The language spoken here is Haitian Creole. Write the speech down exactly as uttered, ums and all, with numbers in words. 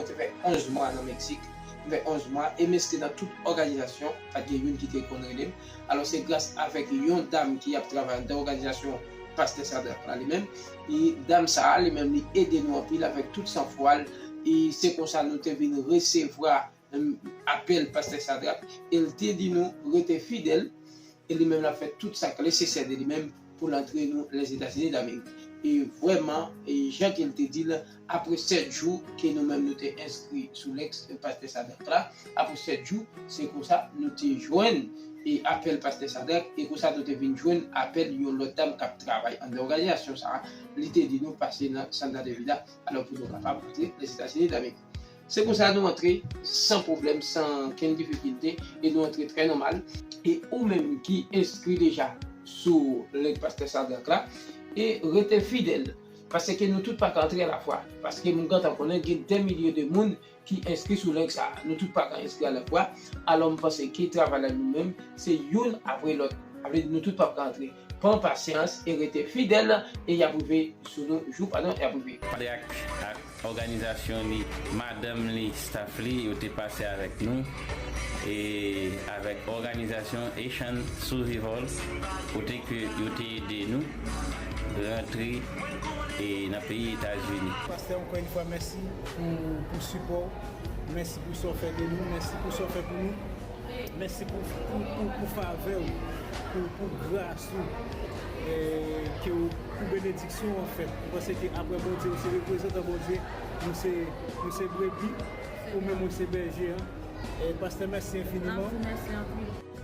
Sa fè onz mwa nan Meksik. Sa fè onz mwa. E m enskri nan tout òganizasyon. Pa t gen youn ki te konn rele m. Alò, se gras avèk yon dam ki ap travay anndan òganizasyon Pastè Sadrac la li menm. E dam sa a, li menm, li ede nou anpil avèk tout sanfwa l. E se konsa nou te vin resevwa apèl Pastè Sadrac, e l te di nou rete fidèl, e li menm l ap fè tout sa k nesesè de li menm pou l antre nou Lèzetazini Damerik. E vrèman, e jan ke l te di l, apre sèt jou ke nou menm nou te enskri sou lèks Pastè Sadrac la, apre sèt jou, se konsa nou te jwenn e apèl Pastè Sadrac, e konsa nou te vin jwenn apèl yon lòt dam k ap travay anndan òganizasyon sa a. Li te di nou pase nan Santa de Vida, alò pou nou kapab antre Lèzetazini Damerik. Se konsa nou antre san pwoblèm, san okenn difikilte, e nou antre trè nòmal. E ou menm ki enskri deja sou lèks Pastè Sadrac la, e rete fidèl, paske nou tout pa ka antre alafwa. Paske m gentan konnen gen dè milye de moun ki enskri sou lèks sa a. Nou tout pa ka enskri alafwa. Alò, m panse ke travay la nou menm, se youn apre lòt. Sa vle di nou tout p ap ka antre. Pran pasyans e rete fidèl, e y ap rive sou nou, jou pa nou, y ap rive. Sadrac ak òganizasyon li, madanm li, staff li, yo te pase avèk nou, e avèk òganizasyon Haitian Survival, kote ke yo te ede nou rantre, e nan peyi Etazini. Pastè, ankò yon fwa, mèsi pou, pou sipò w. Mèsi pou sa w fè de nou. Mèsi pou sa w fè pou nou. Mèsi pou, pou, pou, pou favè w, pou, pou gras ou, e, ke w, pou benediksyon w, anfèt. Mwen panse ke apre Bondye, ou se reprezantan Bondye, nou se, nou se brebi, ou menm ou se bèje an. E, pastè, mèsi enfiniman. N ap di mèsi anpil.